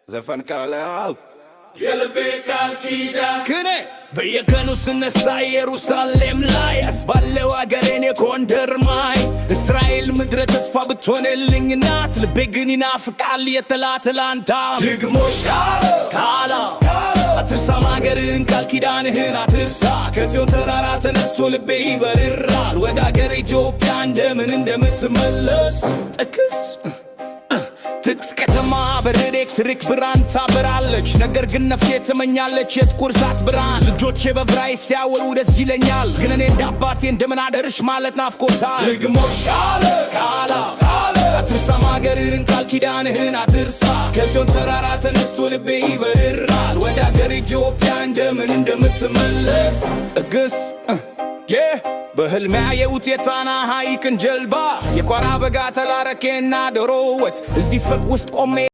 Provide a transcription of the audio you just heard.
ዘፈን ካለው የልቤ ቃል ኪዳን ክኔ በየቀኑ ስነሳ ኢየሩሳሌም ላይ አስባለው አገሬን የጎንደር ማይ። እስራኤል ምድረ ተስፋ ብትሆንልኝ እናት፣ ልቤ ግን ይናፍቃል የተላትላንታ። ድግሞሽ ካላ አትርሳም አገርህን፣ ቃል ኪዳንህን አትርሳ። ከጽዮን ተራራ ተነስቶ ልቤ ይበርራል ወደ አገር ኢትዮጵያ እንደምን እንደምትመለስ። ጥቅስ ጥቅስ ከተማ በኤሌክትሪክ ብርሃን ታበራለች፣ ነገር ግን ነፍሴ ትመኛለች የጥቁር እሳት ብርሃን። ልጆቼ በዕብራይስጥ ሲያወሩ ደስ ይለኛል፣ ግን እኔ እንደ አባቴ እንደምን አደርሽ ማለት ናፍቆታል። ድግሞሽ ካላ አትርሳም አገርህን፣ ቃል ኪዳንህን አትርሳ። ከጽዮን ተራራ ተነስቶ ልቤ ይበርራል ወደ አገር ኢትዮጵያ እንደምን እንደምትመለስ። ጥቅስ በህልሜ ያየሁት የጣና ሐይቅን ጀልባ፣ የቋራ በጋ ተላረኬና ዶሮ ወጥ እዚህ ፎቅ ውስጥ ቆሜ።